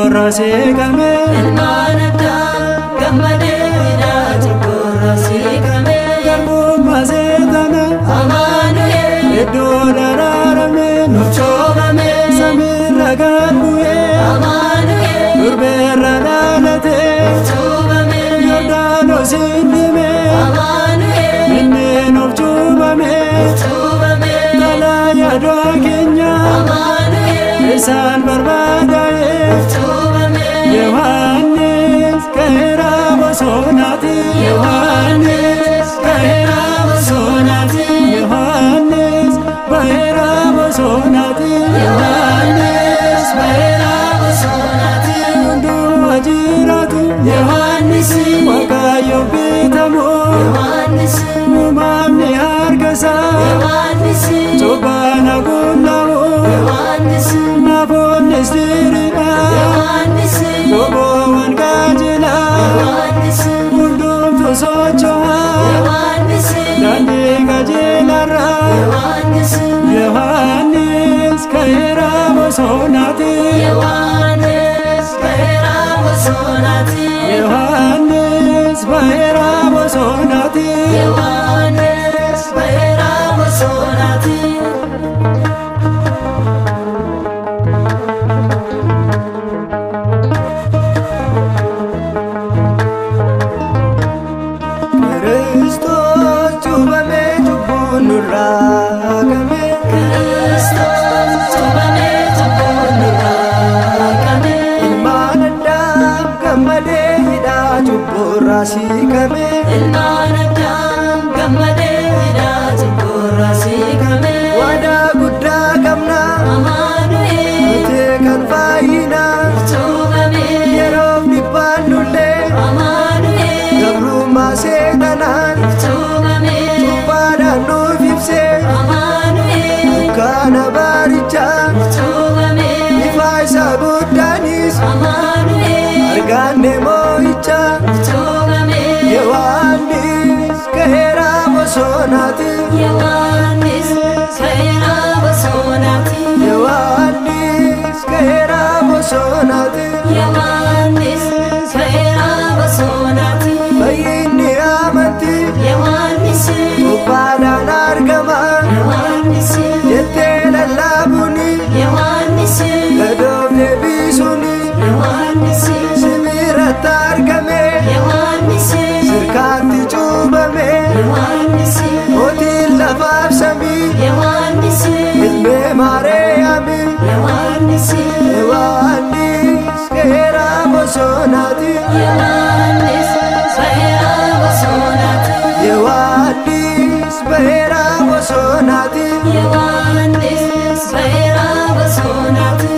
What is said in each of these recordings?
cubburraa seeqame. Ilmaan Addaam gammadee hidhaa cubburraa siqame. Garbummaa seexana Amaanu'eel iddoo daraaramne nuuf cuuphame. Samiirra gad bu'ee Amaanu'eel durbeerra dhalate cuuphame. Yordaanosiin dhimee Amaanu'eel inni nuuf cuuphame. cuuphame. Dhalaa yaaduu keenya Amaanu'eel isaan barbaadaa'e. cuuphame. Yohaannis ka'eera bosonaati. Yohaannis ka'eera bosonaati. Yohaannis ba'eera bosonaati. Yohaannis ba'eera bosonaati. Hundumaa jiraatu. Yohaannis Waaqayyo bitamu. Yohaannis Uumamni harkasaa Yohaannis cubbana qunna'u. Yohaannis Nafoonnis diriidha. Yohaannis Goboowwan qajeelaa. Yohaannis Hundumtu socho'a. Yohaannis Daandii qajeelarra. Yohaannis Yohaannis ka'eera bosonaati. Yohaannis ba'eera bosonaati. Yohaannis ba'eera bosonaati. Yohaannis ba'eera bosonaati. Kiristoos cuuphamee cubbuun nurraa haqame. Kiristoos cuuphamee cubbuun nurraa haqame. Ilmaan Addaam gammadee hidhaa cubburraa siqame. Ilmaan Addaam gammadee hidhaa cubburraa siqame. Waadaa guddaa qabna Amaanu'eel nuti kan fayyina. cuuphame. Yeroof dhibbaan nullee Amaanu'eel gabrummaa seexanaan cuuphame. cubbaadhaan nuuf ibsee. Amaanu'eel Dukkaana baarichaa cuuphame. ifa isaa guddaanis Amaanu'eel arganne moo'icha. cuuphame. Yohaannis ka'eera bosonaati. Yohaannis ka'eera bosonaati. Yohaannis ka'eera bosonaati. Yohaannis ka'eera bosonaati. Fayyinni amantii Yohaannis cubbaadhaan argama. Yohaannis Jettee lallabuuni Yohaannis gadoof deebisuuni Yohaannis sibiirratti argame Yohaannis sirkaatti cuuphame. Yohaannis Mootiin lafaaf samii Yohaannis ilmee Maariyaami. Yohaannis Yohaannis ka'eera bosonaati. Yohaannis ba'eera bosonaati. Yohaannis ba'eera bosonaati. Yohaannis ba'eera bosonaati.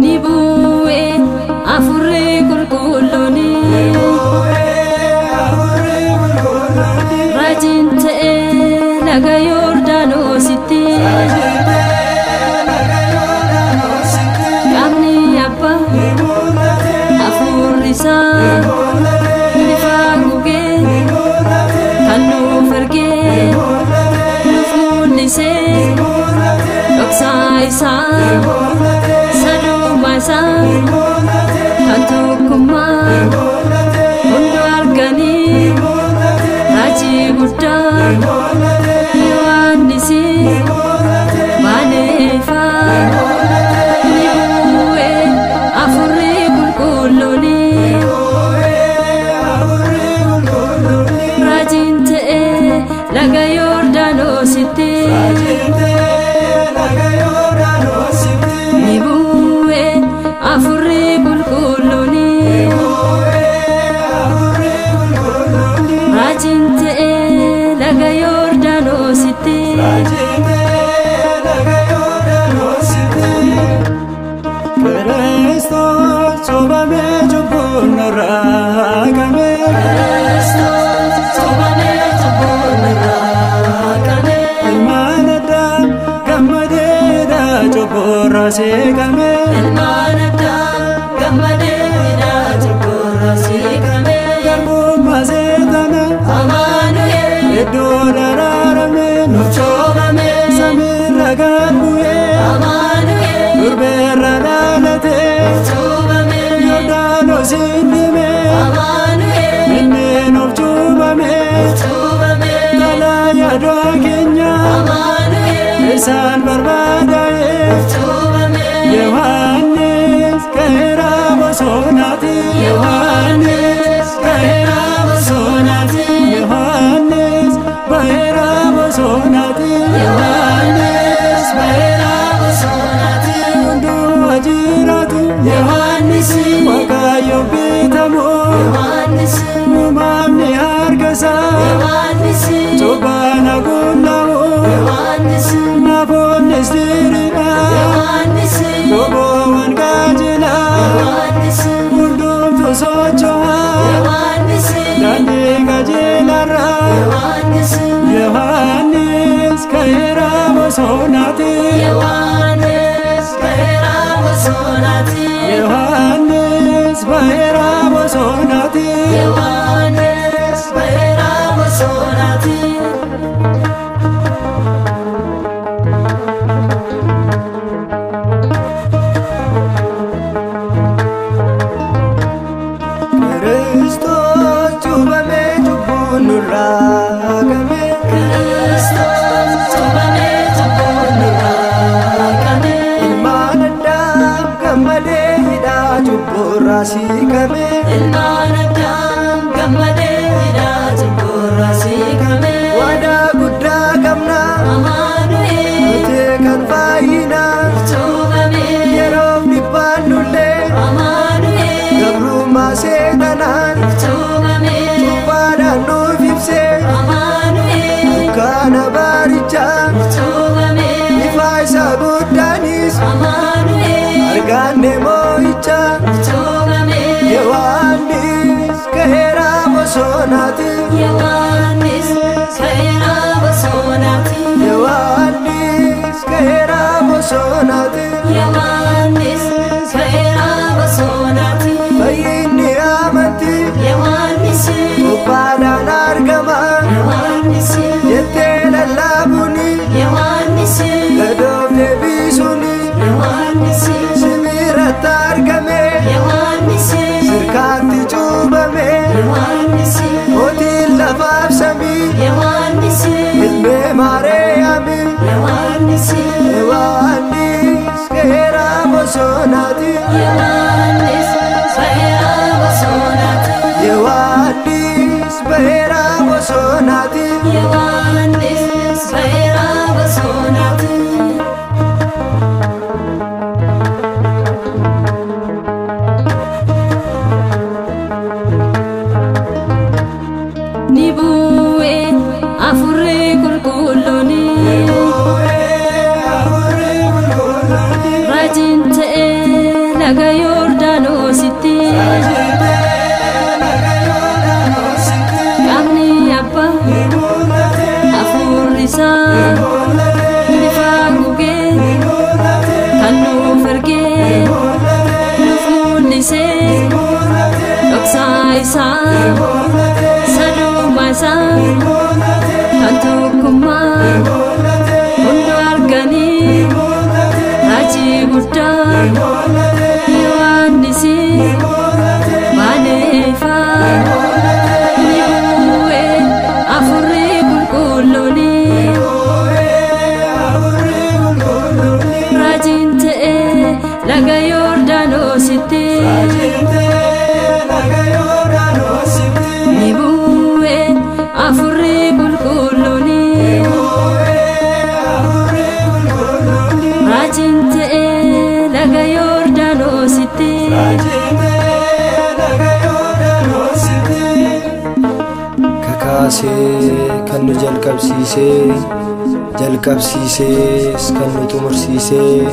Ni bu'e afurri qulqulluuni. Raajiin ta'e laga Yordaanositti. Qaamni abbaa hafuurri isaa bifa gugee kan nuuf ergee nuuf mul'isee dhoksaa isaa sadummaa isaa kan tokkummaa hunduu arganii raajii guddaa Yohaannis baaneefaa ni bu'e afurri qulqulluuni. Raajiin ta'e laga Yordaanositti. Ni bu'e afurri qulqulluuni. Raajiin ta'e laga Xalayaa du'a keenya isaan barbaadaa'e. Yohaannis ka'eera bosonaati. Yohaannis ka'eera bosonaati. Yohaannis ba'eera bosonaati. Yohaannis ba'eera bosonaati. Hundumaa jiraatu. Yohaannis Waaqayyo bitamu. Yohaannis uumamni harkasaa. Yohaannis cubbaan haguugamu. Yohaannis nafoonnis diriira. Yohaannis goboowwan qajeelaa. Yohaannis hundumtu socho'a. Yohaannis daandii qajeelarra. Yohaannis Yohaannis ka'eera bosonaati. Yohaannis ka'eera bosonaati. Yohaannis ba'eera bosonaati. Yohaannis ba'eera bosonaati. Kiristoos cuuphamee cubbuun nurraa haqame. Kiristoos cuuphamee cubbuun nurraa haqame. Ilmaan Addaam gammadee hidhaa cubburraa siqame. Ilmaan Addaam gammadee hidhaa cubburraa siqame. Waadaa guddaa qabna Amaanu'eel nuti kan fayyina. cuuphamee. Yeroof dhibbaan nullee Amaanu'eel gabrummaa seexanaan cuuphamee. cubbaadhaan nuuf ibsee. Amaanu'eel Dukkaana baarichaa cuuphamee. ifa isaa guddaanis Amaanu'eel arganne moo'icha. cuuphamee. Yohaannis ka'eera bosonaati. Yohaannis ka'eera bosonaati. Yohaannis ka'eera bosonaati. Yohaannis ka'eera bosonaati. Fayyinni amantii Yohaannis cubbaadhaan argama. Yohaannis Jettee lallabuuni Yohaannis gadoof deebisuuni Yohaannis sibiirratti argame Yohaannis sirkaatti cuubame Yohaannis mootiin lafaaf samii Yohaannis ilmee Maariyaami. Yohaannis Yohaannis ka'eera bosonaati. Yohaannis ka'eera bosonaati. Yohaannis ba'eera bosonaati. Yohaannis ba'eera bosonaati. Ni bu'e afurri qulqulluuni. Raajiin ta'e laga Yordaanositti. Qaamni abbaa hafuurri isaa bifa gugee kan nuuf ergee nuuf mul'isee dhoksaa isaa sadummaa isaa kan tokkummaa hunduu arganii raajii guddaa Yohaannisi baanee ifaa ni bu'e afurri qulqulluuni. Raajiin ta'e laga Yordaanositti. Ni bu'e afurri qulqulluuni. Raajiin ta'e laga Yordaanositti. Kakaasee kan nu jalqabsiisee jalqabsiisees kan nu xumursiisee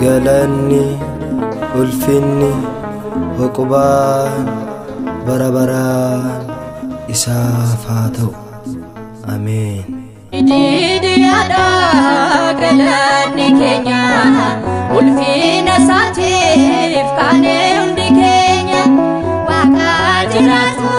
galanni ulfinni hoqubaan bara baraan isaaf haa ta'u. Ameen. Didiyaadha galanni keenya ulfina isaatiif kaanee hundi keenya Waaqa jiraatu